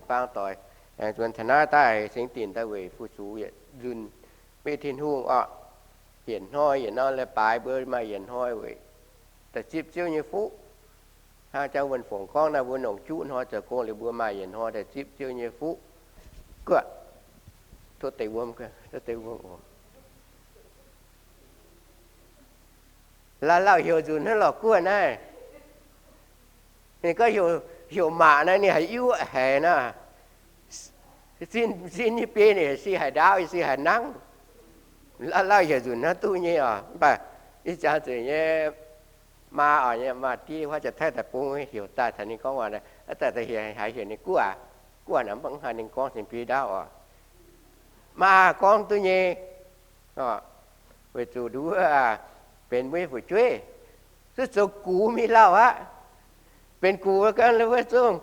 baang doic, aengx zuonx taux naaiv daaih singx dinc daaih weic fu-sux yietc nzunc. Mv baac Tin-Hungh orqc, yietc hnoi yietc norm leiz-baaix mbuo maaih yietc hnoi weic daaih zipv Ziouv nyei fuqv. Hnangv jang wuonh fongc gorngv naaiv, mbuo longc juqv hnoi zoux gong liuz, mbuo maaih yietc hnoi daaih zipv Ziouv nyei fuqv. Guoqv, tov deix wuom, tov deix wuom oc. Lauh lauh heuc nzunc hnangv lorqc guoqv naaiv. Ninh gorngv heuc maac naaiv, ninh haiz iuv haic nor. Sin, sin nyei biei ninh se haiz ndaauv, se haiz nangv. Lauh lauh heuc nzunc hnangv duqv nyei oc. Mv baac ih zanc zuqc nyei maa oc, nyei maa diev huaav jaax taiv daaih bung heuc daaih taux ninh gorngv waac naaiv, daaih haiz heuc ninh guoqv aac. Guoqv naaic mv baac mv haiz ninh gorngv sin biei ndaauv oc. Maa gorngv duqv nyei oc, weic zuqc nduov benx mbuo nyei fu'jueiv, zuqc zoux gux mingh lauh aqv. Benx gux ganh wuov zungv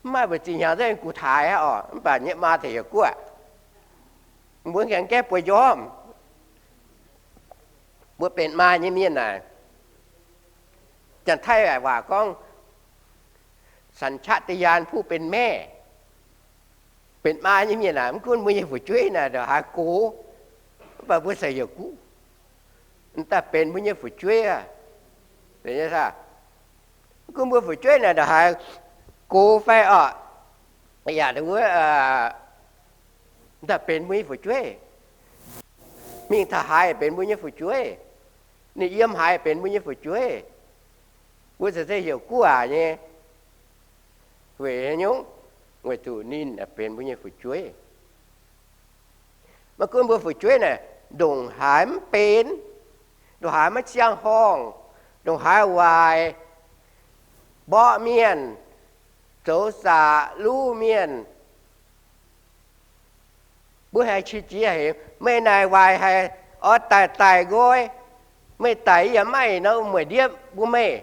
mv maaih mbu'ziex hnyangx zengv gux taaix aqv oc. Mv baac nyei maa taux heuc guoqv, mbuo gaengh gaeqv bueix njormh. Mbuo benx maa nyei mienh naaic, Janx-Taiv waac gorngv สัญชาตญาณผู้เป็นแม่. Benx maa nyei mienh naaic, mv gunv mbuo nyei fu'jueiv naaic ndongc haaix gox, mv baac mbuo cingx heuc guv, daaih benx mbuo nyei fu'jueiv aqv. Mv gunv mbuo fu'jueiv naaic ndongc haaix gox fai orqc, yaac wuov, daaih benx mbuo nyei fu'jueiv. Mingh taux haaix benx mbuo nyei fu'jueiv. Ninh yiem haaix benx mbuo nyei fu'jueiv. Mbuo cingx se heuc guv aac nyei. Weic haaix nyungc? Weic zuqc ninh benx mbuo nyei fu'jueiv. Maiv gunv mbuo fu'jueiv naaic ndongc haaix mv benx, ndongc haaix maiv ziangh horngh, ndongc haaix waaic, mborqv mienh, zoux zaqc, luv mienh, mbuo haiz qiex jiez haic. Meih naaic waaic haic, oix daic daic nqoi. Meih daic yaac maiv maaih nor, meih ndiepv mbuo meih.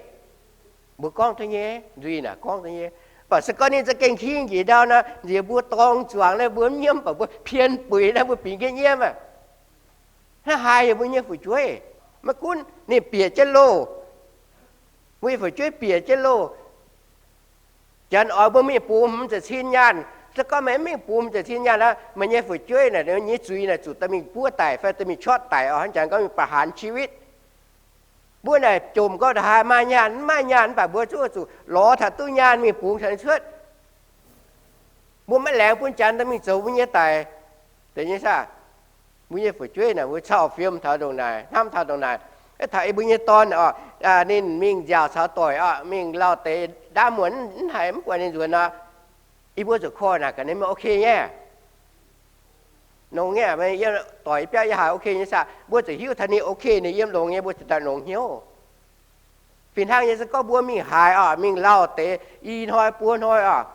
Mbuo gorngv duqv nyei, nzuih naaic gorngv duqv nyei. Mv baac se gorngv ninh za'gengh hingh njiec ndau nor, nziex mbuo dorng zuangx naaiv, mbuo mv nyiemv, mv baac mbuo pien buix naaiv, mbuo bingx jienv nyiemv aqv. Hnangv haaix yiem mbuo nyei fu'jueiv? Maiv gunv ninh bieqc jienv loh, mbuo nyei fu'jueiv bieqc jienv loh, janx oix mbuo mingh bungx hmz ziepc cin nyaanh. Se gorngv meih mv mingh bungx hmz ziepc cin nyaanh aqv, meih nyei fu'jueiv naaic, nyei zuiz naaic zuqc dorh mingh buov daic fai dorh mingh cuotv daic oc. Hnangv janx gorngv mingh ประหารชีวิต. Mbuo naaic jomc gorngv ndongc haaix maaih nyaanh mv maaih nyaanh, mv baac mbuo zuqc zuqc lorz taux duqv nyaanh mingh bungx taux ninh cuotv. Mbuo maiv laengz bun janx dorh mingh zoux mbuo nyei daic. Deix nyei saah? Mbuo nyei fu'jueiv naaic, mbuo cau fiem taux ndongc naaic, hnamv taux ndongc naaic. Taux yie mbuo nyei dorn oc, ninh mingh nziaauc caux doic oc, mingh lauh deix ndaamv muonc mv haiz mv buatc ninh nzuonx nor, yie mbuo zuqc korv naaic gaax ninh maiv ok nyei. Nongx nyei, yiem doic biauv yie haiz ok nyei saah? Mbuo zuqc hiuv taux ninh ok, ninh yiem longx nyei, mbuo ziouc daaih longx hnyouv. Fih hnangv nyei, se gorngv mbuo mingh haaix oc, mingh lauh deix i hnoi buo hnoi oc,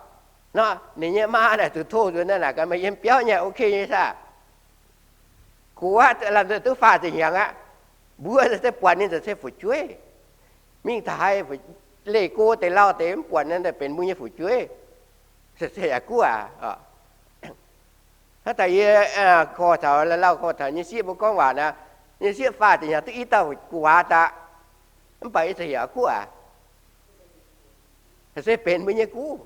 nor ninh nyei maa naaic zuqc tov nzuonx naaic gaax meih yiem biauv nyei, ok nyei saah? Gox aqv, lamh nzunc duqv faah ziepc hnyangx aqv. Mbuo se buatc ninh za'gengh fu'jueiv. Mingh taux haaix, leih go deix lauh deix mv buatc ninh benx mbuo nyei fu'jueiv, se yaac guv aac. Hnangv daaih yie korv taux, lauh korv taux nyei sieqv mbuo gorngv waac naaic, nyei sieqv faah ziepc hnyangx duqv i dauh gu'nguaaz daaih, mv baac yie se yaac guv aac. Se benx mbuo nyei guv,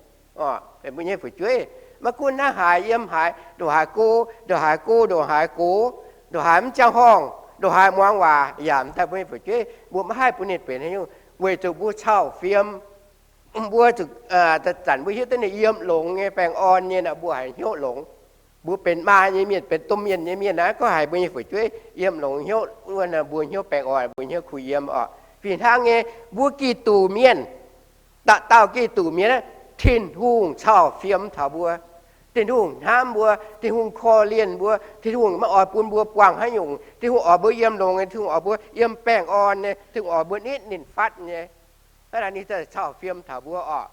benx mbuo nyei fu'jueiv. Maiv gunv hnangv haaix yiem haaix, ndongc haaix go, ndongc haaix go, ndongc haaix gox, ndongc haaix mv ziangh horngh, ndongc haaix muangx waac, yaac mv daaih mbuo nyei fu'jueiv. Mbuo maiv haih bun ninh benx haaix nyungc, weic zuqc mbuo cau fiem. Mbuo zuqc, zanc mbuo hiuv duqv ninh yiem longx nyei, baengh orn nyei nor, mbuo haiz hnyouv longx. Mbuo benx maa nyei mienh, benx domh mienh nyei mienh naaiv, gorngv haiz mbuo nyei fu'jueiv yiem longx hnyouv wuov nor, mbuo hnyouv baengh orn, mbuo hnyouv kuh yiem oc. Fih hnangv nyei, mbuo Giduc mienh, dauh dauh Giduc mienh, Tin-Hungh cau fiem taux mbuo. Tin-Hungh hnamv mbuo, Tin-Hungh korv-lienh mbuo, Tin-Hungh maiv oix bun mbuo buangh haaix nyungc. Tin-Hungh oix mbuo yiem longx nyei, Tin-Hungh oix mbuo yiem baengh orn nyei, Tin-Hungh oix mbuo nitv ninh fatv nyei. Hnangv naaic ninh cau fiem taux mbuo oc.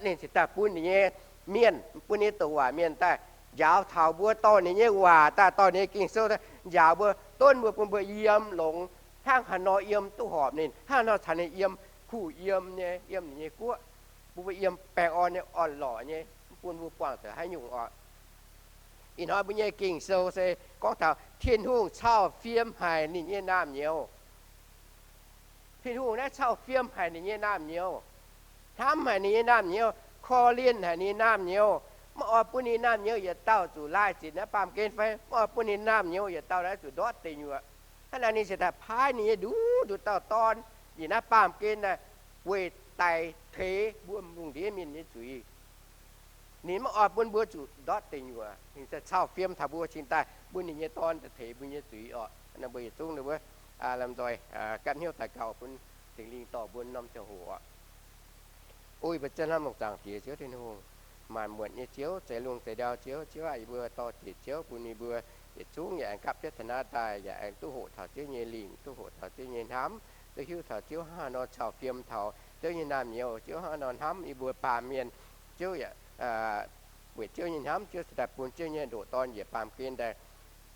Ninh cingx daaih bun ninh nyei mienh, bun ninh nyei douc waac mienh daaih njaaux taux mbuo, dorh ninh nyei waac daaih, dorh ninh nyei Ging-Sou daaih njaaux mbuo, donv mbuo, bun mbuo yiem longx, hnangv haaix nor yiem duqv horpc ninh, hnangv haaix nor caux ninh yiem, kuh yiem nyei, yiem ninh nyei guoqv, bun mbuo yiem baengh orn nyei, orn-lorqc nyei, mv bun mbuo buangh zuqc haaix nyungc oc. Ih hnoi mbuo nyei Ging-Sou se gorngv taux Tin-Hungh cau fiem haic ninh nyei naamh nyouz. Tin-Hungh naaiv cau fiem haic ninh nyei naamh nyouz, hnamv haic ninh nyei naamh nyouz, korv-lienh haic ninh nyei naamh nyouz, Mv oix bun ninh naamh nyouz yietc dauh zuqc laaih zinc naaiv baamh gen fai? Mv oix bun ninh naamh nyouz yietc dauh naaiv zuqc ndortv deic nyuoqc. Hnangv naaic ninh ziouc daaih paaiv ninh nyei nduqc nduqc dauh dorn njiec naaiv baamh gen naaic, weic daic teix mbuo lungh ndiev mienh nyei zuiz. Ninh mv oix bun mbuo zuqc ndortv deic nyuoqc. Ninh cau fiem taux mbuo cingx daaih bun ninh nyei dorn daaih teix mbuo nyei zuiz orqc. Mbuo yietc zungv wuov, lomh nzoih gapv hnyouv daux gaux bun Singx Lingh dorh mbuo norm ziangh hoc orqc. O yie mbuo ziouc hnamv longc zaangc Diex Ziouv Tin-Hungh, maanc muotc nyei Ziouv, zeix lungh zeix ndau Ziouv. Ziouv aah, yie mbuo dorh ziec Ziouv bun yie mbuo yietc zungv yaac aengx gapv jienv taux naaiv daaih, yaac aengx duqv hoqc taux Ziouv nyei lingc, duqv hoqc taux Ziouv nyei hnamv, duqv hiuv taux Ziouv hnangv haaix nor cau fiem taux Ziouv nyei naamh nyouz, Ziouv hnangv haaix nor hnamv yie mbuo baamh mienh. Ziouv yaac weic Ziouv nyei hnamv, Ziouv cingx daaih bun Ziouv nyei ndoqc Dorn njiec baamh gen daaih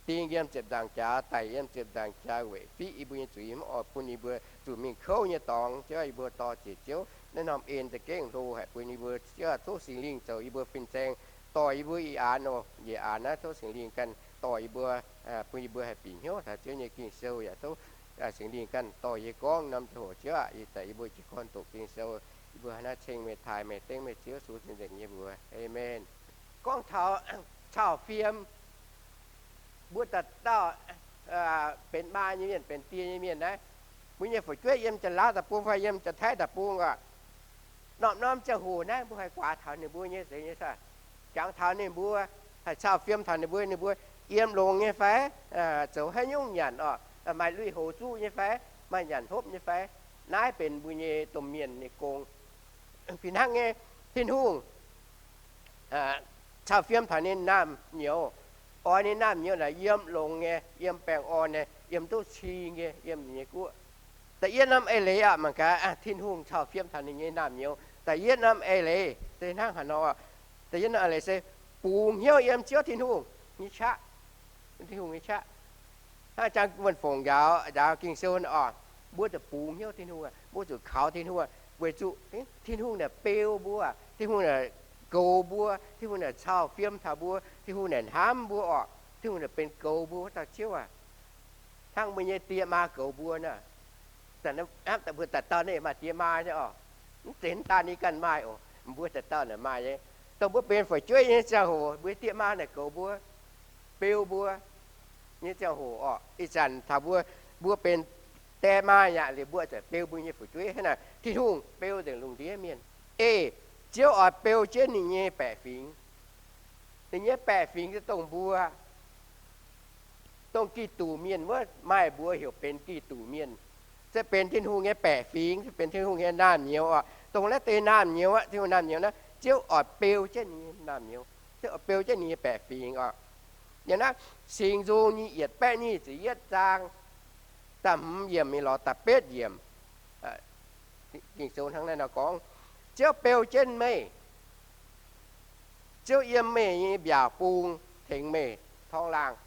ding yiem ziepc nzaangc jaax, daic yiem ziepc nzaangc jaax weic fiqv yie mbuo nyei zuiz, mv oix bun yie mbuo zuqc mingh kouv nyei dorngx. Ziouv, yie mbuo dorh ziec Ziouv naaiv norm en za'gengh hlo haic bun yie mbuo. Ziouv, tov Singx Lingh zoux yie mbuo fin-saeng, dorh yie mbuo ih aanx oc. Njiec aanx naaiv tov Singx Lingh ganh dorh yie mbuo, bun yie mbuo haih bieqc hnyouv taux Ziouv nyei Ging-Sou yaac tov Singx Lingh ganh dorh yie gorngv norm ziangh hoc. Ziouv aah, yie daaih yie mbuo jiez gorn doqc Ging-Sou, yie mbuo hnangv naaiv ceng meih, taaih meih, dengv meih, Ziouv Yesu cing-nzengc yie mbuo. Aamen. Gorngv taux cau fiem, mbuo dauh dauh benx maa nyei mienh, benx die nyei mienh naaiv, mbuo nyei fu'jueiv yiem Janx-Laauv deic-bung fai yiem Janx-Taiv deic-bung oc, norm-norm ziangh hoc naaiv mbuo haih guaax taux ninh mbuo nyei zeiz nyei saah? Jangx taux ninh mbuo, haih cau fiem taux ninh mbuo, ninh mbuo yiem longx nyei fai? Zoux haaix nyungc nyanc oc? Maaih lui-houx zuqv nyei fai? Maaih nyanc hopv nyei fai? Naaiv benx mbuo nyei domh mienh nyei gong. Fih hnangv nyei, Tin-Hungh cau fiem taux ninh naamh nyouz, oix ninh naamh nyouz naaic yiem longx nyei, yiem baengh orn nyei, yiem duqv cing nyei, yiem ninh nyei guoqv. Da'yietv norm eix leiz oc, mangc gaax, Tin-Hungh cau fiem taux ninh nyei naamh nyouz. Da'yietv norm eix leiz se hnangv haaix nor? Da'yietv norm eix leiz se bungx hnyouv yiem Ziouv Tin-Hungh nyei qaqv. Tin-Hungh nyei qaqv. Hnangv jang wuonh fongc njaaux, njaaux Ging-Sou oc, mbuo zuqc bungx hnyouv Tin-Hungh, mbuo zuqc kaux Tin-Hungh, weic zuqc Tin-Hungh naaic beu mbuo, Tin-Hungh naaic goux mbuo, Tin-Hungh naaic cau fiem taux mbuo, Tin-Hungh naaic hnamv mbuo oc. Tin-Hungh naaic benx goux mbuo wuov dauh Ziouv aac. Hnangv mbuo nyei die maa goux mbuo nor, mbuo dauh dauh ninh maaih die maa nyei oc. Mv zeiz daan ninh ganh maaih oc, mbuo dauh dauh naaic maaih nyei. Dongh mbuo benx fu'jueiv nyei ziangh hoc, mbuo die maa naaic goux mbuo, beu mbuo nyei ziangh hoc oc. Ih zanc taux mbuo, mbuo benx die maa aqv, liuz mbuo ziouc beu mbuo nyei fu'jueiv. Hnangv naaic Tin-Hungh beu nzengc lungh ndiev mienh. Ei, Ziouv oix beu jienv ninh nyei baeqc fingx. Ninh nyei baeqc fingx se dongh mbuo, dongh Giduc mienh wuov, maaih mbuo heuc benx Giduc mienh, se benx Tin-Hungh nyei baeqc fingx, se benx Tin-Hungh nyei naamh nyouz oc. Dongh naaiv deix naamh nyouz aqv, Tin-Hungh naamh nyouz naaiv, Ziouv oix beu jienv ninh nyei naamh nyouz, Ziouv oix beu jienv ninh nyei baeqc fingx oc. Yiem naaiv Singx Nzung nyic yietc baeqv nyic ziepc yietv zaang da'hmz yiemc mingh lorz da'betv yiemc, Ging-Sou hnangv naaiv nor gorngv, Ziouv beu jienv meih, Ziouv yiem meih nyei mbiaauc bung tengx meih torngv laangh.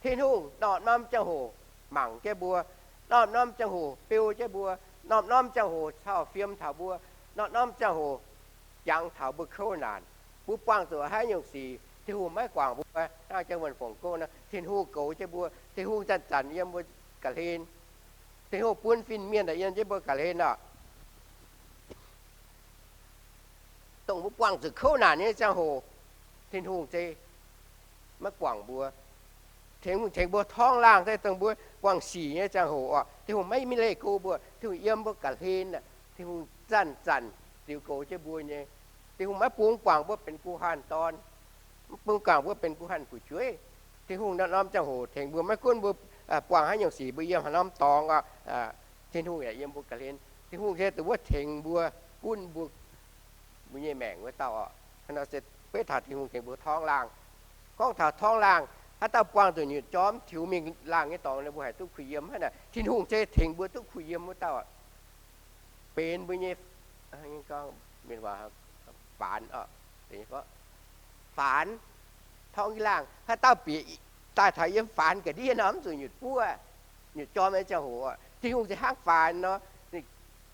Tin-Hungh norm-norm ziangh hoc mangc jienv mbuo, norm-norm ziangh hoc beu jienv mbuo, norm-norm ziangh hoc cau fiem taux mbuo, norm-norm ziangh hoc jangx taux mbuo kouv naanc. Mbuo buangh zuqc haaix nyungc sic, Tin-Hungh maiv guangc mbuo. Hnangv jang wuonh fongc gorngv nor, Tin-Hungh goux jienv mbuo, Tin-Hungh zanc-zanc yiem mbuo ga'hlen. Tin-Hungh bun fin-mienh daaih yiem jienv mbuo ga'hlen oc. Dongh mbuo buangh zuqc kouv naanc nyei ziangh hoc, Tin-Hungh se maiv guangc mbuo. Tin-Hungh tengx mbuo torngv laangh, se dongh mbuo buangh sic nyei ziangh hoc oc, Tin-Hungh maiv leih go mbuo. Tin-Hungh yiem mbuo ga'hlen aqv. Tin-Hungh zanc-zanc ziux goux jienv mbuo nyei. Tin-Hungh maiv bun guangc mbuo benx guh hanh dorn, maiv bun guangc mbuo benx guh hanh fu'jueiv. Tin-Hungh norm-norm ziangh hoc tengx mbuo, maiv gunv mbuo buangh haaix nyungc sic, mbuo yiem haaix norm dorngx oc, Tin-Hungh yaac yiem mbuo ga'hlen. Tin-Hungh se dongh wuov tengx mbuo, gunv mbuo, mbuo nyei maengc wuov dauh oc. Hnangv nor se beiv taux Tin-Hungh tengx mbuo torngv laangh. Gorngv taux torngv laangh, haaix dauh buangh zuqc nyutc jorm tiux mingh laangh nyei dorngx, mbuo haih duqv kuh yiem hnangv naaic. Tin-Hungh se tengx mbuo duqv kuh yiem wuov dauh oc. Benx mbuo nyei, gorngv mienh waac, faanx oc, faanx, torngv laangh. Haaix dauh bieqc daaih taux yiem faanx ga'ndiev nor, mv zuqc nyutc buov, nyutc jorm nyei ziangh hoc, Tin-Hungh se hnangv faanx nor, ninh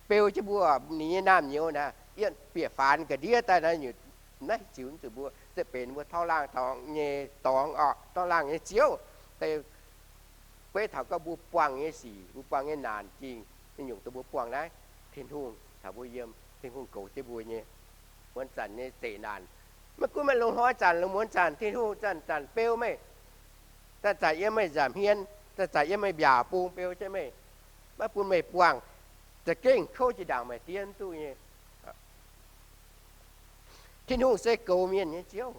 beu jienv mbuo, ninh nyei naamh nyouz naaic, yiem bieqc faanx ga'ndiev daaih nor, nyutc naaiv ziux mv zuqc mbuo, se benx mbuo torngv laangh dorngx nyei dorngx oc, torngv laangh nyei Ziouv. Beiv taux gorngv mbuo buangh nyei sic, mbuo buangh nyei naanc zingh, nyungc-nyungc dongh mbuo buangh naaiv, Tin-Hungh caux mbuo yiem, Tin-Hungh goux jienv mbuo nyei. Wuov zanc nyei zeqc naanc, Maiv gunv meih longc hnoi zanc, longc muonz zanc, Tin-Hungh zanc-zanc beu meih, zanc-zanc yiem meih nza'hmien, zanc-zanc yiem meih mbiaauc bung beu jienv meih, maiv bun meih buangh za'gengh kouv jiex ndaangc meih diev duqv nyei. Tin-Hungh se goux mienh nyei Ziouv.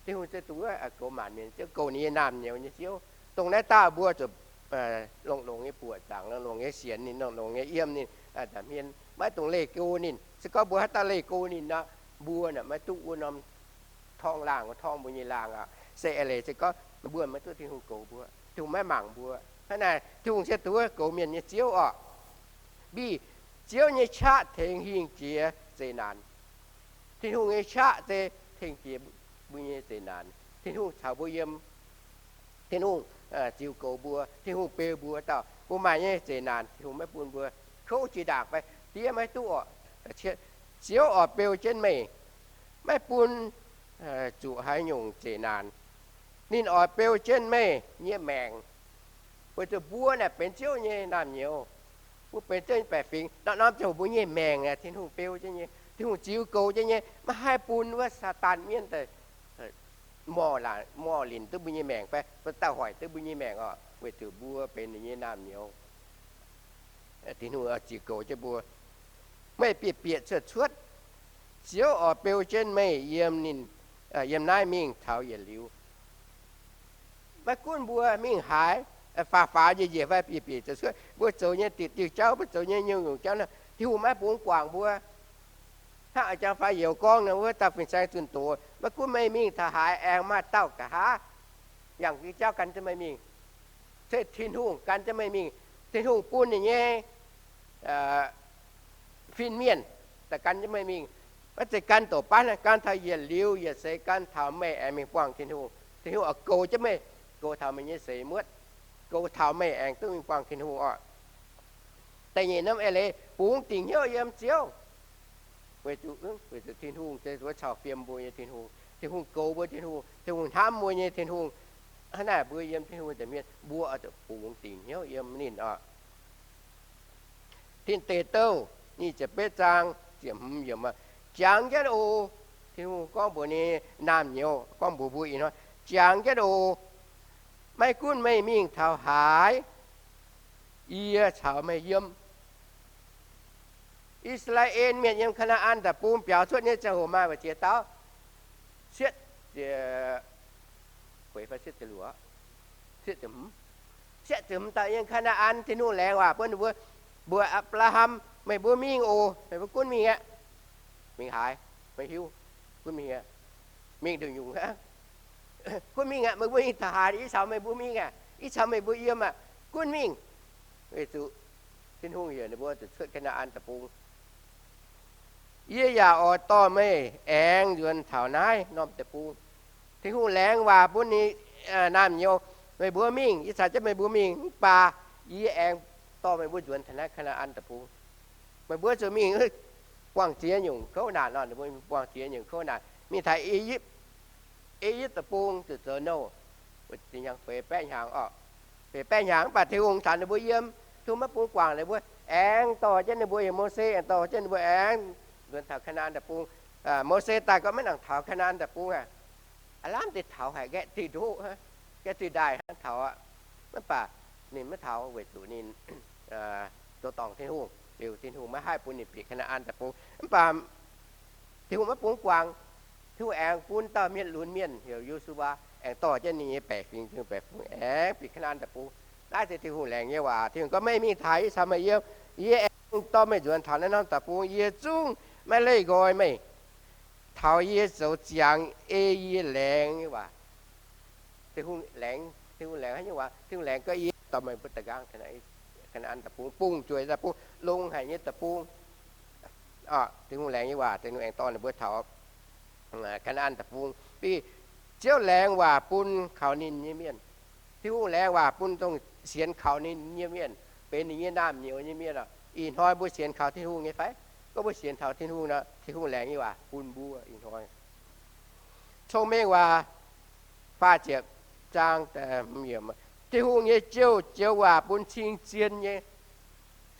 Tin-Hungh se duqv goux maanc mienh nyei Ziouv, goux ninh nyei naamh nyouz nyei Ziouv. Dongh naaiv dauh mbuo zuqc longx-longx nyei buoqc zaangc, longx-longx nyei sienx ninh, longx-longx nyei yiem ninh, nza'hmien maiv dungx leih go ninh. Se gorngv mbuo haaix dauh leih go ninh nor, mbuo naaic maiv duqv wuov norm torngv laangh, torngv mbuo nyei laangh aqv. Se eix leiz se gorngv mbuo maiv duqv Tin-Hungh goux mbuo, Tin-Hungh maiv mangc mbuo. Hnangv naaic Tin-Hungh se duqv goux mienh nyei Ziouv orqc. Mbiv Ziouv nyei qaqv tengx hingh jiex zeqc naanc. Tin-Hungh nyei qaqv se tengx jiex mbuo nyei zeqc naanc. Tin-Hungh caux mbuo yiem. Tin-Hungh ziux goux mbuo, Tin-Hungh beu mbuo dauh mbuo maaih nyei zeqc naanc, Tin-Hungh maiv bun mbuo kouv jiex ndaangc fai diev maiv duqv orqc. Ziouv oix beu jienv meih, maiv bun zuqc haaix nyungc zeqc naanc. Ninh oix beu jienv meih nyei maengc. Weic zuqc mbuo naaic benx Ziouv nyei naamh nyouz, mbuo benx Ziouv nyei baeqc fingx, norm-norm ziangh hoc mbuo nyei maengc aeqv, Tin-Hungh beu jienv nyei, Tin-Hungh ziux goux jienv nyei, maiv haih bun wuov Saadaan mienv daaih morh linc duqv mbuo nyei maengc fai dauh hoic duqv mbuo nyei maengc orqc, weic zuqc mbuo benx ninh nyei naamh nyouz. Tin-Hungh ziux goux jienv mbuo. Meih bieqc bieqc cuotv cuotv, Ziouv oix beu jienv meih yiem ninh, yiem naaiv mingh taux yietc liuz. Maiv gunv mbuo mingh haaix, faaux faaux njiec njiec fai bieqc bieqc cuotv cuotv, mbuo zoux nyei diuh diuh jauv, mbuo zoux nyei nyungc-nyungc jauv nor, Tin-Hungh maiv bungx guangc mbuo. Hnangv a'jang fai youz gorngv nor, wuov dauh fin-saeng zunh doz, maiv gunv meih mingh taux haaix, aengx maaih dauh nqa'haav yangh jauv gan jienv meih mingh. Se Tin-Hungh gan jienv meih mingh. Tin-Hungh bun ninh nyei fin-mienh daaih gan jienv meih mingh. Maiv zeiz gan doqc baav, gan taux yietc liuz yietc seix, gan taux meih aengx mingh buangh Tin-Hungh. Tin-Hungh oix goux jienv meih, goux taux meih nyei seix muotv, goux taux meih aengx duqv mingh buangh Tin-Hungh orqc. Da'nyeic norm eix leiz, bungx dingc hnyouv yiem Ziouv. Weic zuqc, weic zuqc Tin-Hungh se wuov cau fiem mbuo nyei Tin-Hungh, Tin-Hungh goux mbuo Tin-Hungh, Tin-Hungh hnamv mbuo nyei Tin-Hungh. Hnangv naaic mbuo yiem Tin-Hungh nza'hmien, mbuo oix zuqc bungx dingc hnyouv yiem ninh orqc. Tin Deic Douh nyic ziepc betv zaang ziepc hmz yiemc, jangx jienv oc. Tin-Hungh gorngv mbuox ninh naamh nyouz, gorngv mbuox mbuo ih hnoi, jangx jienv oc. Maiv gunv meih mingh taux haaix, yie caux meih yiem. I^saa^laa^en Mienh yiem Kaa^naa^an Deic-Bung biaux cuotv nyei ziangh hoc maaih mbu'ziex dauh, sietv ziepc, sietv ziepc hmz dauh yiem Kaa^naa^an. Tin-Hungh laengz waac bun ninh mbuo, mbuox Apc^laa^ham, meih mbuo mingh oc. Meih mbuo gunv mingh aqv. Mingh haaix? Maiv hiuv. Gunv mingh aqv. Mingh nduqc nyungc aqv. Gunv mingh aqv. Meih mbuo mingh taux haaix, yie caux meih mbuo mingh aqv. Yie caux meih mbuo yiem aqv. Gunv mingh. Weic zuqc Tin-Hungh heuc ninh mbuo zuqc cuotv Kaa^naa^an Deic-Bung. Yie yaac oix dorh meih aengx nzuonx taux naaiv norm deic-bung. Tin-Hungh laengz waac bun ninh naamh nyouz, meih mbuo mingh, yie caux jienv meih mbuo mingh, mv baac yie aengx dorh meih mbuo nzuonx taux naaiv Kaa^naa^an Deic-Bung. Meih mbuo zuqc mingh buangh ziex nyungc kouv naanc nor, ninh mbuo buangh ziex nyungc kouv naanc. Mingh taux I^yipv, I^yipv Deic-Bung zuqc zoux nouh, feix baeqv hnyangx orqc. Feix baeqv hnyangx mv baac Tin-Hungh caux ninh mbuo yiem. Tin-Hungh maiv bungx guangc ninh mbuo, aengx dorh jienv ninh mbuo, yiem Mose aengx dorh jienv ninh mbuo aengx nzuonx taux Kaa^naa^an Deic-Bung. Mose daaih gorngv maiv nangc taux Kaa^naa^an Deic-Bung aqv. Aav lamh deix taux haic, nqaeqv diuh ndoqv, nqaeqv diuh ndaaih hnangv taux aqv. Mv baac ninh maiv taux weic zuqc ninh zoux dorngc Tin-Hungh liuz, Tin-Hungh maiv haih bun ninh bieqc Kaa^naa^an Deic-Bung. Mv baac Tin-Hungh maiv bungx guangc. Tin-Hungh aengx bun dauh mienh lunx mienh heuc Yo^su^waa aengx dorh jienv ninh nyei baeqc fingx, Tin-Hungh baeqc fingx aengx bieqc Kaa^naa^an Deic-Bung. Naaiv se Tin-Hungh laengz nyei waac. Tin-Hungh gorngv, meih mingh taux, yie caux meih yiem. Yie aengx dorh meih nzuonx taux naaiv norm deic-bung. Yie zungv maiv leih nqoi meih taux yie zoux ziangx ei yie laengz nyei waac. Tin-Hungh laengz, Tin-Hungh laengz haaix nyungc waac? Tin-Hungh laengz gorngv, yie dorh meih mbuo da'nqaang Kaa^naa^an Deic-Bung, bungx jueiz daaih bung longx haic nyei deic-bung. Tin-Hungh laengz nyei waac, Tin-Hungh aengx dorh ninh mbuo taux Kaa^naa^an Deic-Bung. Ziouv laengz waac bun kaux ninh nyei mienh. Tin-Hungh laengz waac bun dongh sienx kaux ninh nyei mienh, benx ninh nyei naamh nyouz nyei mienh. Ih hnoi mbuo sienx kaux Tin-Hungh nyei fai? Gorngv mbuo sienx kaux Tin-Hungh nor, Tin-Hungh laengz nyei waac bun mbuo ih hnoi. Cong-Mengh Waac faah ziepc zaang, Tin-Hungh nyei joux-joux waac bun cing-zien nyei.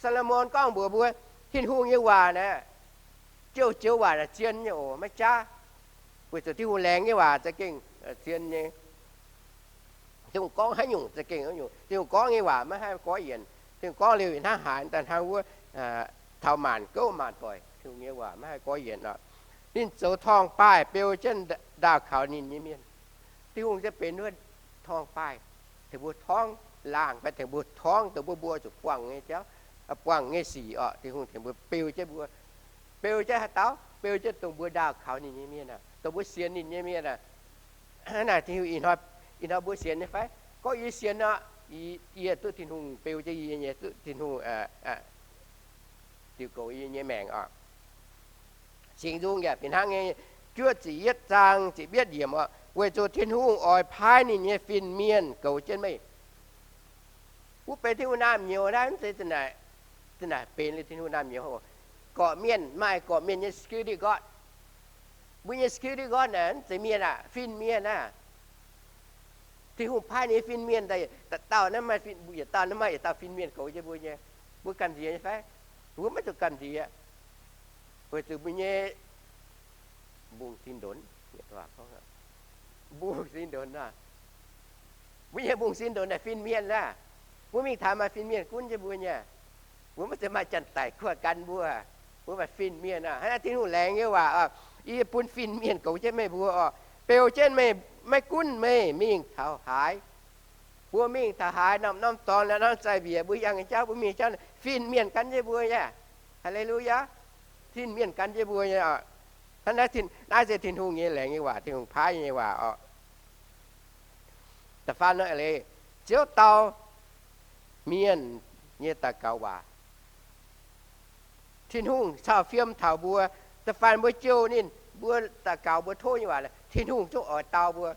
Saa^lo^morn gorngv mbuox mbuo, Tin-Hungh nyei waac naaic, joux-joux waac naaic zien nyei oc, maiv jaav. Weic zuqc Tin-Hungh laengz nyei waac za'gengh zien nyei. Tin-Hungh gorngv haaix nyungc za'gengh haaix nyungc. Tin-Hungh gorngv nyei waac maiv haih goiv yienc. Tin-Hungh gorngv liuz ih hnangv haaix daaih hnangv wuov taux maanc gouv maanc doic. Tin-Hungh nyei waac maiv haih goiv yienc oc. Ninh zoux torngv-baaih beu jienv ndaauh kaux ninh nyei mienh. Tin-Hungh se benx wuov torngv-baaih, tengx mbuo torngv laangh fai tengx mbuo torngv dongh mbuo mbuo zuqc buangh nyei jauv, buangh nyei sic oc. Tin-Hungh tengx mbuo beu jienv mbuo, beu jienv haaix dauh? Beu jienv dongh mbuo ndaauh kaux ninh nyei mienh aac, dongh mbuo sienx ninh nyei mienh aac. Naaic Tin-Hungh ih hnoi, ih hnoi mbuo sienx nyei fai? Gorngv yie sienx nor, yie duqv Tin-Hungh beu jienv yie nyei, duqv Tin-Hungh diuc goux yie nyei maengc oc. Singx Nzung yaac fih hnangv nyei, juov ziepc yietv zaang ziepc yietv yiemc oc, weic zuqc Tin-Hungh oix paaiv ninh nyei fin-mienh goux jienv meih. Wuov benx Tin-Hungh naamh nyouz naaiv, mv zeiz za'naaic, za'naaic benx liuz Tin-Hungh naamh nyouz. Gorqv-mienh maaih gorqv-mienh nyei security guard. Mbuo nyei security guard naaic mv zeiz mienh aac, fin-mienh aac. Tin-Hungh paaiv ninh nyei fin-mienh daaih, dauh naaiv maaih, yietc dauh naaiv maaih yietc dauh fin-mienh goux jienv mbuo nyei. Mbuo gamh nziex nyei fai? Mbuo maiv zuqc gamh nziex, weic zuqc mbuo nyei mbungv sin ndonx, mbungv sin ndonx, mbuo nyei mbungv sin ndonx naaic fin-mienh aac. Mbuo mingh taux maaih fin-mienh gunv jienv mbuo nyei. Mbuo maiv zeiz maaih janx-daic guoqv gan mbuo. Mbuo maaih fin-mienh aac. Hnangv naaiv Tin-Hungh laengz nyei waac, yie bun fin-mienh goux jienv meih mbuo oc, beu jienv meih, maiv gunv meih mingh taux haaix. Mbuo mingh taux haaix, norm-norm dorngx, norm-norm zai-mbiec, mbuo yangh nyei jauv, mbuo mingh jauv, fin-mienh gan jienv mbuo nyei. Haa^le^lu^yaa. Fin-mienh gan jienv mbuo nyei oc. Hnangv naaiv, naaiv se Tin-Hungh nyei laengz nyei waac, Tin-Hungh paaiv nyei waac oc. Da'faam, Ziouv dau mienh nyei daux gaux waac. Tin-Hungh cau fiem taux mbuo. Da'faam mbuo jouh ninh, mbuo daux gaux mbuo tov nyei waac, Tin-Hungh zungv oix dau mbuo,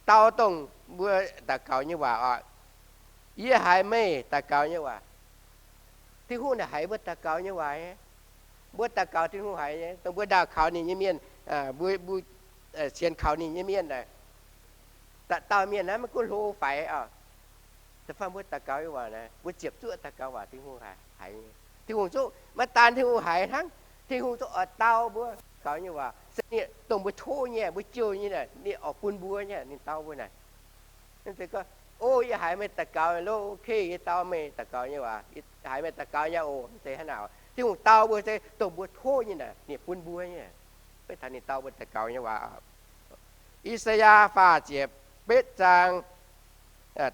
dau dongh mbuo daux gaux nyei waac oc. Yie haiz meih daux gaux nyei waac. Tin-Hungh naaic haiz mbuo daux gaux nyei waac. Mbuo daux gaux Tin-Hungh haiz nyei. Dongh mbuo ndaauh kaux ninh nyei mienh, mbuo, mbuo sienx kaux ninh nyei mienh naaic, dauh dauh mienh naaiv maiv gunv hlo faix oc, da'faam mbuo daux gaux nyei waac naaic, mbuo ziepc zuoqv daux gaux waac Tin-Hungh haiz nyei. Tin-Hungh zungv, maiv daan Tin-Hungh haiz hnangv, Tin-Hungh zungv oix dau mbuo gaux nyei waac. Se ninh dongh mbuo tov nyei, mbuo jouh nyei naaic, ninh oix bun mbuo nyei, ninh dau mbuo naaic. Ov, yie haiz meih daux gaux, lo, ok, yie dau meih daux gaux nyei waac, haiz meih daux gaux nyei oc. Mv zeiz hnangv naaic. Tin-Hungh dau mbuo se dongh mbuo tov nyei naaic, ninh bun mbuo nyei. Maiv taux ninh dau mbuo daux gaux nyei waac. I^saa^yaa faah ziepc betv zaang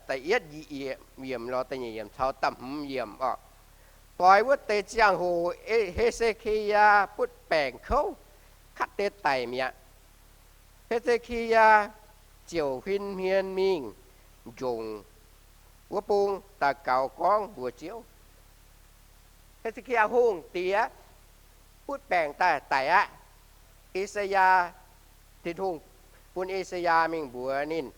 da'yietv yiemc lorz da'nyeic yiemc caux da'hmz yiemc oc. Doix wuov deix ziangh hoc, He^se^ki^yaa butv baengc kouv, katv deix daic mi'aqv. He^se^ki^yaa ziouc huin hmien mingh njongc wuov bung daux gaux gorngv mbuox Ziouv. He^se^ki^yaa Hungh diex butv baengc daaih daic aqv. I^saa^yaa, Tin-Hungh bun I^saa^yaa mingh mbuox ninh,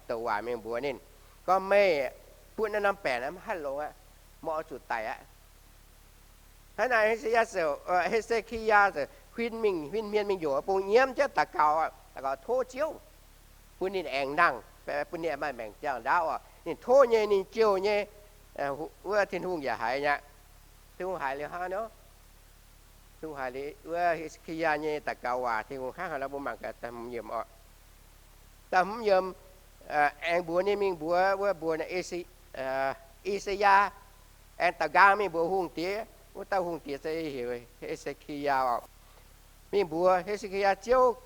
douc waac mingh mbuox ninh, gorngv, meih butv naaiv norm baengc naaiv maiv haih longx aqv. Meih oix zuqc daic aqv. Hnangv naaic, He^se^ki^yaa ziouc, He^se^ki^yaa ziouc huin mingh, huin hmien mingh njongc wuov bung nyiemv jienv daux gaux, daux gaux tov Ziouv bun ninh aengx nangh, bun ninh maaih maengc ziangh ndaauv oc. Ninh tov nyei, ninh jouh nyei, wuov Tin-Hungh yaac haiz nyei aqv. Tin-Hungh haiz liuz hnangv nor, Tin-Hungh haiz liuz wuov He^se^ki^yaa nyei daux gaux waac, Tin-Hungh hnangv haaix nor mbuo mangc gaax da'hmz yiemc oc. Da'hmz yiemc, aengx mbuox ninh mingh mbuox wuov mbuox I^saa^yaa, aengx daux nqaang mingh mbuox hungh diex, wuov dauh hungh diex se heuc He^se^ki^yaa oc. Mingh mbuox He^se^ki^yaa, Ziouv,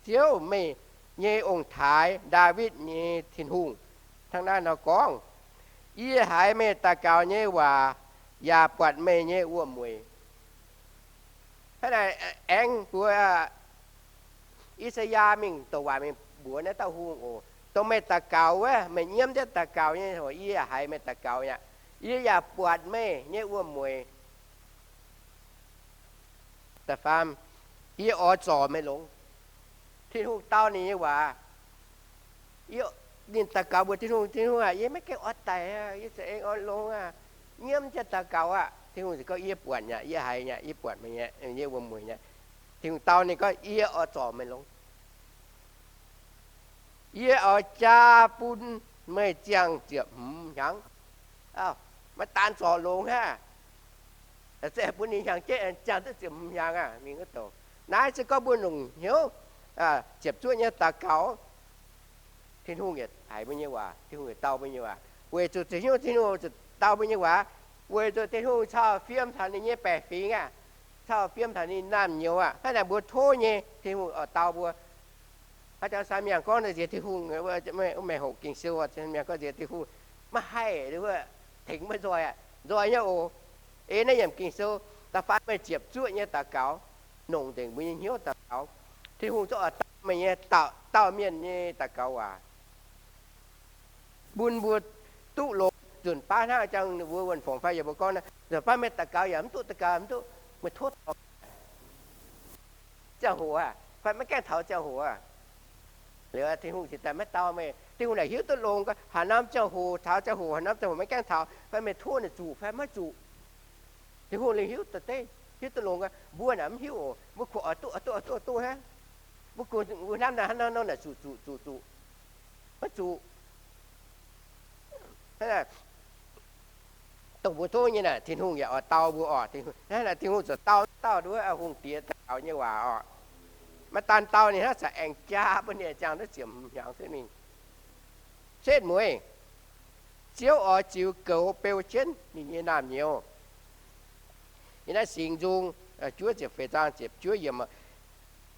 Ziouv, meih nyei ong-taaix, Ndaawitv nyei Tin-Hungh, hnangv naaiv nor gorngv, Yie haiz meih daux gaux nyei waac yaac buatc meih nyei wuom-mueic. Hnangv naaic aengx mbuox I^saa^yaa mingh douc waac mingh mbuox naaiv dauh hungh oc, dongh meih daux gaux wuov, meih nyiemv jienv daux gaux nyei, yie yaac haiz meih daux gaux aqv. Yie yaac buatc meih nyei wuom-mueic. Da'faam, yie oix zorc meih longx. Tin-Hungh dau ninh nyei waac. Ninh daux gaux mbuox Tin-Hungh, Tin-Hungh aah, yie maiv gaengh oix daic aqv. Yie za'eix oix longx aqv. Nyiemv jienv daux gaux aqv. Tin-Hungh ziouc gorngv, yie buatc aqv, yie haiz aqv, yie buatc meih nyei wuom-mueic aqv. Tin-Hungh dau ninh gorngv, yie oix zorc meih longx. Yie oix jaa bun meih ziangh ziepc hmz hnyangx. Maiv daan zorc longx hnangv, se bun ninh hnyangx-jeiv ziangh duqv ziepc hmz hnyangx aqv. Mingh wuov douc, Naaiv se gorngv mbuo longc hnyouv ziepc zuoqv nyei daux gaux, Tin-Hungh yietc haiz mbuo nyei waac, Tin-Hungh yietc dau mbuo nyei waac. Weic zuqc Tin-Hungh, Tin-Hungh zuqc dau mbuo nyei waac, weic zuqc Tin-Hungh cau fiem taux ninh nyei baeqc fingx aqv, cau fiem taux ninh naamh nyouz aqv. Hnangv naaic mbuo tov nyei Tin-Hungh oix dau mbuo. Haaix dauh saeng miangh gorngv nziex Tin-Hungh, meih hoqc Ging-Sou, saeng miangh gorngv nziex Tin-Hungh maiv haih, tengx maiv nzoih aqv. Nzoih nyei oc. Ei naaiv yiemc Ging-Sou, da'faanh meih ziepc zuoqv nyei daux gaux, nongc nzengc mbuo nyei hnyouv daux gaux, Tin-Hungh zungv oix dau meih nyei dauh dauh mienh nyei daux gaux waac, bun mbuo duqv longx. Nzunc baav hnangv jang ninh mbuo wuonh fongc fai yaac mbuo gorngv, nzunc baav meih daux gaux yaac mv duqv, daux gaux mv duqv, meih tov taux ziangh hoc aqv, fai maiv gaengh taux ziangh hoc aqv. Liuz Tin-Hungh ziouc daaih maiv dau meih. Tin-Hungh naaic hiuv duqv longx gorngv haaix norm ziangh hoc taux ziangh hoc, haaix norm ziangh hoc maiv gaengh taux, fai meih tov ninh zuqc fai maiv zuqc. Tin-Hungh liuz hiuv deix, hiuv duqv longx gorngv, mbuo naaic mv hiuv oc. Mbuo kuv oix duqv, oix duqv, oix duqv, oix duqv hnangv. Mbuo kuv mbuo hnamv naaic hnangv nor naaic zuqc, zuqc, zuqc, zuqc, maiv zuqc. Dongh mbuo tov nyei naaic, Tin-Hungh yaac oix dau mbuo oc. Hnangv naaic Tin-Hungh ziouc dau, dau nduov hungh diex daux gaux nyei waac oc. Maiv daan dau ninh hnangv, zaqc aengx jaa bun ninh ziangh duqv ziepc hnyangx cuotv mingh. Setv mueiz, Ziouv oix ziux goux beu jienv ninh nyei naamh nyouz. Yiem naaiv Singx Nzung juov ziepc feix zaang ziepc juov yiemc,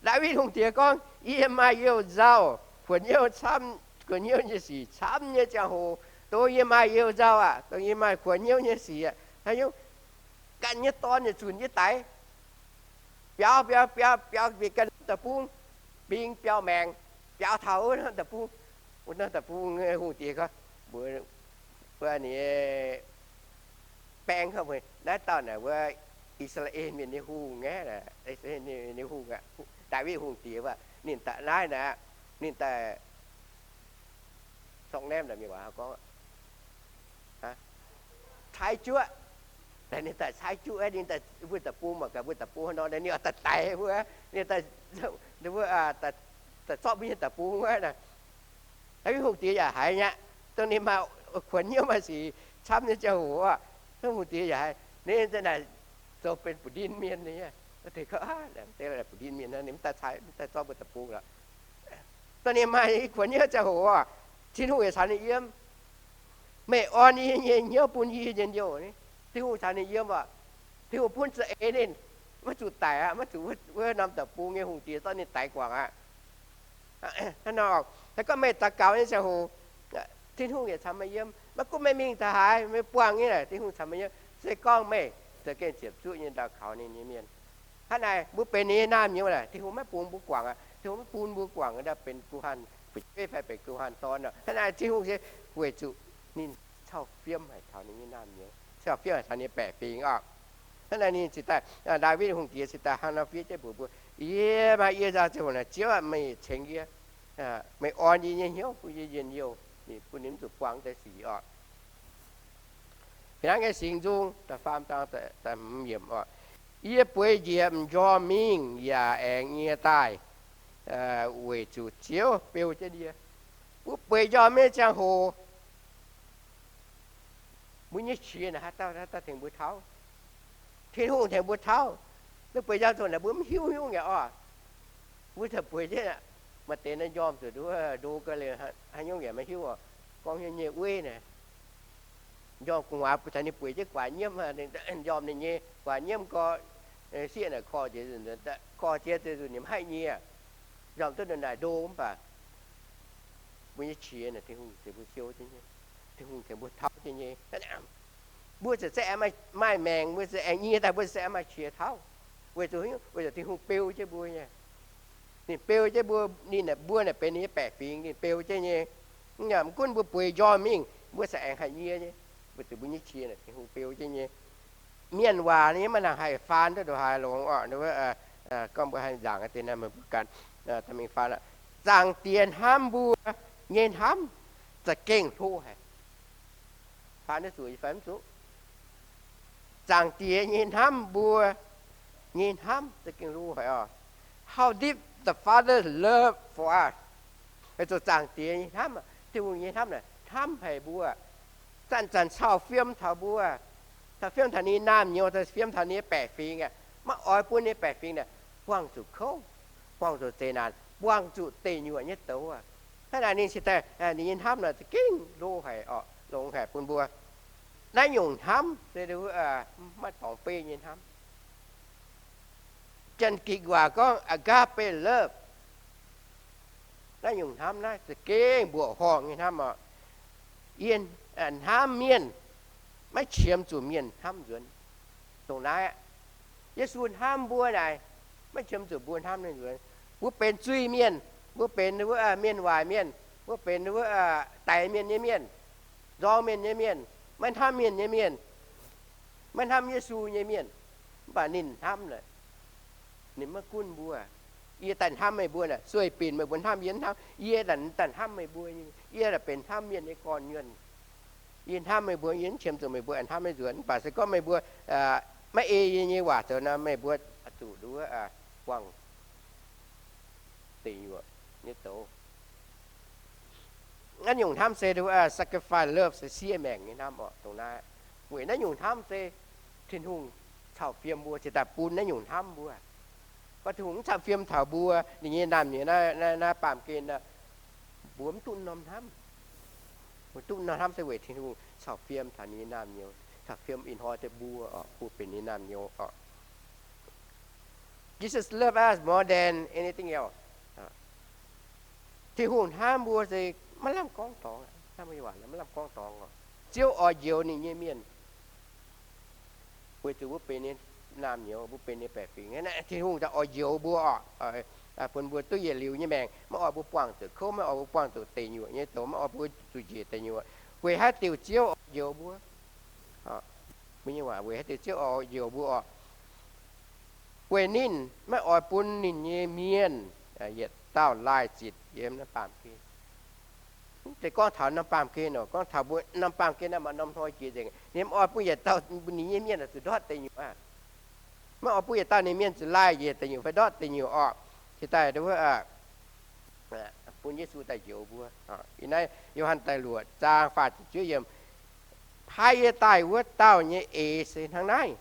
Ndaawitv Hungh Diex gorngv, Yie maaih you-nzauh, kuonx hnyouv camv, kuonx hnyouv nyei sic camv nyei ziangh hoc, dongh yie maaih you-nzauh aqv, dongh yie maaih kuonx hnyouv nyei sic aqv, haaix nyungc ganh nyei dorn yietc zunc yie daix, biaux, biaux, biaux, biaux mingh ganh norm deic-bung, mbing biaux maengc, biaux taux wuov norm deic-bung. Wuov norm deic-bung hungh diex gorngv, mbuox ninh baeng gorngv, Naaiv dauh naaic wuov I^saa^laa^en Mienh nyei hungh aqv, nyei hungh aqv, Ndaawitv Hungh Diex aqv. Ninh daaih naaiv naaic, ninh daaih sorng naemv, mienh waac gorngv caaiv juoqv. Ninh daaih caaiv juoqv, ninh daaih mbuo deic-bung mangc gaax, mbuo deic-bung nor, ninh oix daaih daix mbuo, ninh daaih zorqv mbuo nyei deic-bung wuov. Ndaawitv Hungh Diex yaac haiz nyei, dongh ninh maaih kuonx hnyouv maaih sic camv nyei ziangh hoc, hungh diex yaac haiz. Ninh naaic zoux benx buoz-ndin mienh nyei, buoz-ndin mienh, ninh mv daaih zorqv mbuo deic-bung lorqc. Dongh ninh maaih kuonx hnyouv ziangh hoc, Tin-Hungh yaac caux ninh yiem. Meih orn yie nyei hnyouv bun yie njien-youh. Tin-Hungh caux ninh yiem oc. Tin-Hungh bun za'eix ninh, maiv zuqc daic aqv, maiv zuqc wuov norm deic-bung nyei hungh diex zorqv ninh daix guangc aqv. Hnangv nor, se gorngv meih daux gaux nyei ziangh hoc, Tin-Hungh yaac caux meih yiem. Maiv gunv meih mingh taux haaix, meih buangh nyei naaic, Tin-Hungh caux meih yiem. Se gorngv meih za'gengh ziepc zuoqv nyei daux gaux ninh nyei mienh, hnangv naaic mbuo benx ninh nyei naamh nyouz naaic, Tin-Hungh maiv bun mbuo guangc aqv. Tin-Hungh maiv bun mbuo guangc daaih benx guh hanh fu'jueiv fai benx guh hanh dorn aqv. Hnangv naaic Tin-Hungh se weic zuqc ninh cau fiem haic taux ninh nyei naamh nyouz, cau fiem haic taux ninh nyei baeqc fingx oc. Hnangv naaic ninh cingx daaih, Ndaawitv Hungh Diex cingx daaih hnangv nor fiev jienv mbuox mbuo, Yie maaih yie nzauh ziangh hoc naaic, Ziouv aah, meih tengx yie. Meih orn yie nyei hnyouv bun yie njien-youh, ninh bun ninh mv zuqc buangh deix sic oc. Fih hnangv nyei Singx Nzung da'faam zaang da'hmz yiemc oc, Yie bueix njiec m'njormh mingh yaac aengx nyie daaih, weic zuqc Ziouv beu jienv yie. Mbuo bueix njormh nyei ziangh hoc, mbuo nyei qiex naaic haaix dauh, haaix dauh tengx mbuo tauv? Tin-Hungh tengx mbuo tauv. Mbuo bueix njormh zuqc naaic mbuo mv hiuv nyungc yaac oc. Mbuo taux bueix jienv, maaih deix naaiv njormh zuqc nduov ndo ga'leiz, haaix nyungc yaac maiv hiuv oc. Gorngv nyei wuov naaic, njormh gu'nguaaz taux ninh bueix jienv guaax nyiemv, njormh ninh nyei guaax nyiemv gorx, sieqv naaic korv jiex, korv jiex zuqc ninh mv haih nyie. Njormh duqv naaic ndo mv baac mbuo nyei qiex naaic Tin-Hungh tengx mbuo siou jienv nyei, Tin-Hungh tengx mbuo tauv jienv nyei. Mbuo ziouc se aengx maaih maengc, mbuo ziouc aengx nyie daaih, mbuo ziouc se aengx maaih qiex tauv. Weic zuqc, weic zuqc Tin-Hungh beu jienv mbuo nyei. Ninh beu jienv mbuo, ninh, mbuo naaic benx ninh nyei baeqc fingx, ninh beu jienv nyei. Mv gunv mbuo bueix njormh mingh, mbuo se aengx haih nyie nyei, weic zuqc mbuo nyei qiex naaic Tin-Hungh beu jienv nyei. Mienh waac nyei maiv nangc haih faan duqv ndongc haaix longx oc. Gorngv mbuo haih nzaangc deix naaic, meih mbuo ganh mingh faan. Zaangc Diex hnamv mbuo nyei hnamv za'gengh hlo haic. Faan duqv zuqc fai mv zuqc? Zaangc Diex nyei hnamv mbuo nyei hnamv za'gengh hlo haic oc. How deep the Father's love for us. Weic zuqc Zaangc Diex nyei hnamv, Tin-Hungh nyei hnamv naaic hnamv haic mbuo, zanc-zanc cau fiem taux mbuo, cau fiem taux ninh nyei naamh nyouz, cau fiem taux ninh nyei baeqc fingx aqv. Maiv oix bun ninh nyei baeqc fingx naaic buangh zuqc kouv, buangh zuqc zeqc naanc, buangh zuqc deic nyuoqc nyei douz aqv. Hnangv naaic ninh cingx daaih, ninh nyei hnamv naaic za'gengh lo haic orqc, longx haic bun mbuo. Naaiv nyungc hnamv se maiv dorngx beiv nyei hnamv. Janx-Gikc waac gorngv agape love. Naaiv nyungc hnamv naaiv za'gengh mbuoqc horngh nyei hnamv oc. Yie hnamv mienh, maiv qiemx zuqc mienh hnamv nzuonx. Dongh naaiv aqv, Yesu hnamv mbuo naaic, maiv qiemx zuqc mbuo hnamv ninh nzuonx. Mbuo benx zuiz-mienh, mbuo benx wuov mienh waaic mienh, mbuo benx wuov daix mienh nyei mienh, nzorng mienh nyei mienh, maiv hnamv mienh nyei mienh, maiv hnamv Yesu nyei mienh, mv baac ninh hnamv naaic, ninh maiv gunv mbuo. Yie daaih hnamv meih mbuo naaic, sueih binc meih mbuo hnamv yie hnamv, yie daaih hnamv meih mbuo. Yie daaih benx hnamv mienh nyei gorn-nyuonh. Yie hnamv meih mbuo, yie maiv qiemx zuqc meih mbuo hnamv maiv nzuonx. Mv baac se gorngv meih mbuo maiv ei yie nyei waac zoux nor, meih mbuo zuqc nduov buangh deic nyuoqc nyei douz. Naaiv nyungc hnamv se sacrifice love, se siev maengc nyei hnamv oc. Dongh naaiv, weic naaiv nyungc hnamv se Tin-Hungh cau fiem mbuo cingx daaih bun naaiv nyungc hnamv mbuo. Gorngv Tin-Hungh mv cau fiem taux mbuo, ninh nyei naamh nyouz naaiv, naaiv baamh gen, mbuo mv duqv norm hnamv. Mbuo duqv norm hnamv se weic Tin-Hungh cau fiem taux ninh nyei naamh nyouz, cau fiem ih hnoi deix mbuo oc, mbuo benx ninh naamh nyouz oc. Jesus love us more than anything else. Tin-Hungh hnamv mbuo se maiv lamh gorngv dorngx, hnamv mbuo nyei waac maiv lamh gorngv dorngx oc. Ziouv oix njoux ninh nyei mienh, weic zuqc mbuo benx ninh naamh nyouz, mbuo benx ninh baeqc fingx. Tin-Hungh daaih oix njoux mbuo oc, bun mbuo duqv yietc liuz nyei maengc, maiv oix mbuo buangh zuqc kouv, maiv oix mbuo buangh zuqc deic nyuoqc nyei douz, maiv oix mbuo zuqc njiec deic nyuoqc. Weic haaix diuc Ziouv oix njoux mbuo? Mbuo nyei waac, weic haaix diuc Ziouv oix njoux mbuo oc? Weic ninh maiv oix bun ninh nyei mienh yietc dauh laaih zitc yiem naaiv baamh gen. Mv zeiz gorngv taux norm baamh gen oc, gorngv taux mbuo norm baamh gen naaiv maaih norm hnoi jiex nzengc. Ninh maiv oix bun yietc dauh ninh nyei mienh zuqc ndortv deic nyuoqc aqv. Maiv oix bun yietc dauh ninh mienh zuqc laaih njiec deic nyuoqc fai ndortv deic nyuoqc oc. Cingx daaih bun Yesu daaih njoux mbuo. Ih naaiv Yo^han da'luoqc zaang faah ziepc juov yiemc, Paaiv yie daaih wuov dauh nyei eix se hnangv naaiv.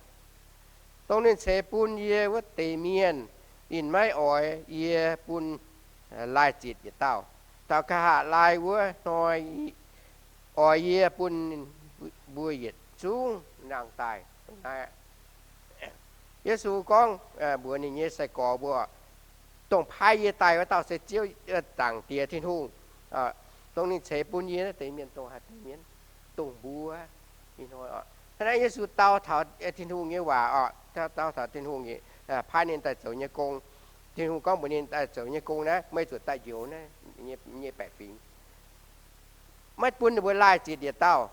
Dongh ninh ceix bun yie wuov deix mienh, ninh maiv oix yie bun laaih zitc yietc dauh. Taux nqa'haav laai wuov hnoi oix yie bun mbuo yietc zungv nangh daaih. Yesu gorngv mbuox ninh nyei sai-gorx mbuo, dongh paaiv yie daaih wuov dauh se Ziouv, Zaangc Diex Tin-Hungh. Dongh ninh ceix bun yie naaiv deix mienh, dongh haaix deix mienh? Dongh mbuo. Ih hnoi oc, hnangv naaiv Yesu dau taux Tin-Hungh nyei waac oc, dau taux Tin-Hungh paaiv ninh daaih zoux nyei gong. Tin-Hungh gorngv mbuox ninh daaih zoux nyei gong naaiv, meih zuqc daaih njoux naaiv nyei baeqc fingx, maiv bun ninh mbuo laaih zitc yietc dauh.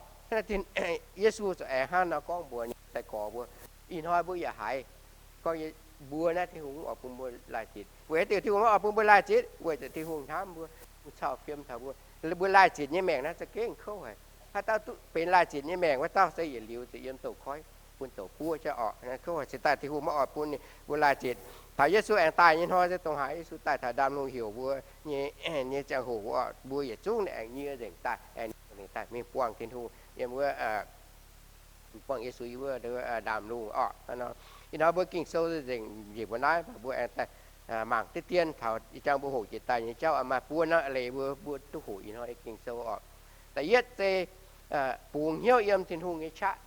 Yesu zuqc aengx hnangv nor gorngv mbuox ninh sai-gorx mbuo, ih hnoi mbuo yaac haiz gorngv mbuo naaiv Tin-Hungh mv oix bun mbuo laaih zitc. Weic haaix diuc Tin-Hungh mv oix bun mbuo laaih zitc? Weic zuqc Tin-Hungh hnamv mbuo, mv cau fiem taux mbuo. Mbuo laaih zitc nyei maengc naaiv za'gengh kouv haic. Haaix dauh duqv benx laaih zitc nyei maengc wuov dauh se yietc liuz ziouc yiem douz-koiv bun douz-buov jauv oc. Kouv haic, cingx daaih Tin-Hungh maiv oix bun mbuo laaih zitc. Taux Yesu aengx daaih nyei hnoi se dongh haaix? Yesu daaih taux ndaamv-lungh heuc mbuo nyei, nyei ziangh hoc, mbuo yietc zungv aengx nyie nzengc daaih, aengx nyie nzengc daaih mingh buangh Tin-Hungh yiem wuov, buangh Yesu yiem wuov ndaamv-lungh oc. Ih hnoi mbuo Ging-Sou nzengc njiec mbuo naaiv, mbuo aengx daaih mangc diqv dien taux ih jangx mbuo hoqc jiex daaih nyei jauv maaih buo norm eix leiz mbuo, mbuo duqv hoqc ih hnoi nyei Ging-Sou oc. Da'yietv se bungx hnyouv yiem Tin-Hungh nyei qaqv.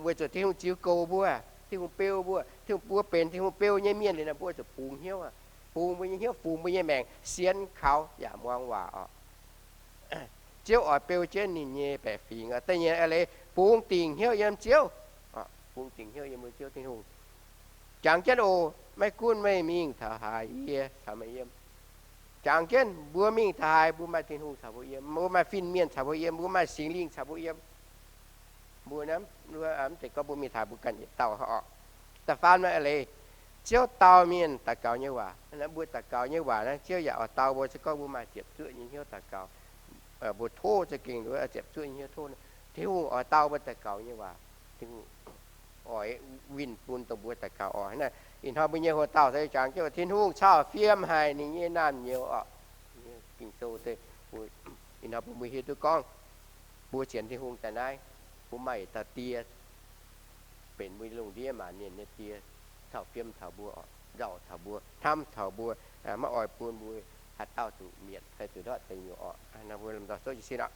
Weic zuqc Tin-Hungh ziux goux mbuo, Tin-Hungh beu mbuo, Tin-Hungh, mbuo benx Tin-Hungh beu nyei mienh liuz nor, mbuo zuqc bungx hnyouv, bungx mbuo nyei hnyouv, bungx mbuo nyei maengc sienx kaux yaac muangx waac oc. Ziouv oix beu jienv ninh nyei baeqc fingx. Da'nyeic eix leiz, bungx dingc hnyouv yiem Ziouv. Bungx dingc hnyouv yiem Ziouv Tin-Hungh. Jangx jienv oc, maiv gunv meih mingh taux haaix, yie caux meih yiem. Jangx jienv, mbuo mingh taux haaix, mbuo maaih Tin-Hungh caux mbuo yiem, mbuo maaih fin-mienh caux mbuo yiem, mbuo maaih Singx Lingh caaix mbuo yiem. Mbuo mv zeiz gorngv mbuo mingh taux mbuo ganh yietc dauh oc. Da'faam eix leiz, Ziouv dau mienh daux gaux nyei waac. Mbuo daux gaux nyei waac naaiv, Ziouv yaac oix dau mbuo se gorngv mbuo maaih ziepc zuoqv nyei hnyouv daux gaux. Mbuo tov za'gengh ziepc zuoqv nyei hnyouv tov. Tin-Hungh oix dau mbuo daux gaux nyei waac. Tin-Hungh oix winh bun dongh mbuo daux gaux oc. Ih hnoi mbuo nyei hoc-dauh se jangx jienv Tin-Hungh cau fiem haic ninh nyei naamh nyouz oc. Ging-Sou se, ih hnoi bun mbuo hiuv duqv gorngv mbuo sienx Tin-Hungh daaih naaiv, mbuo maaih yietc dauh Die, benx mbuo lungh ndiev maanc mienh nyei Die. caux fiem taux mbuo orqc, nzauh taux mbuo, hnamv taux mbuo, maiv oix bun mbuo haaix dauh zuqc mietc fai zuqc ndortv deic nyuoqc orqc. Mbuo lomh nzoih zouv jiez sin orqc.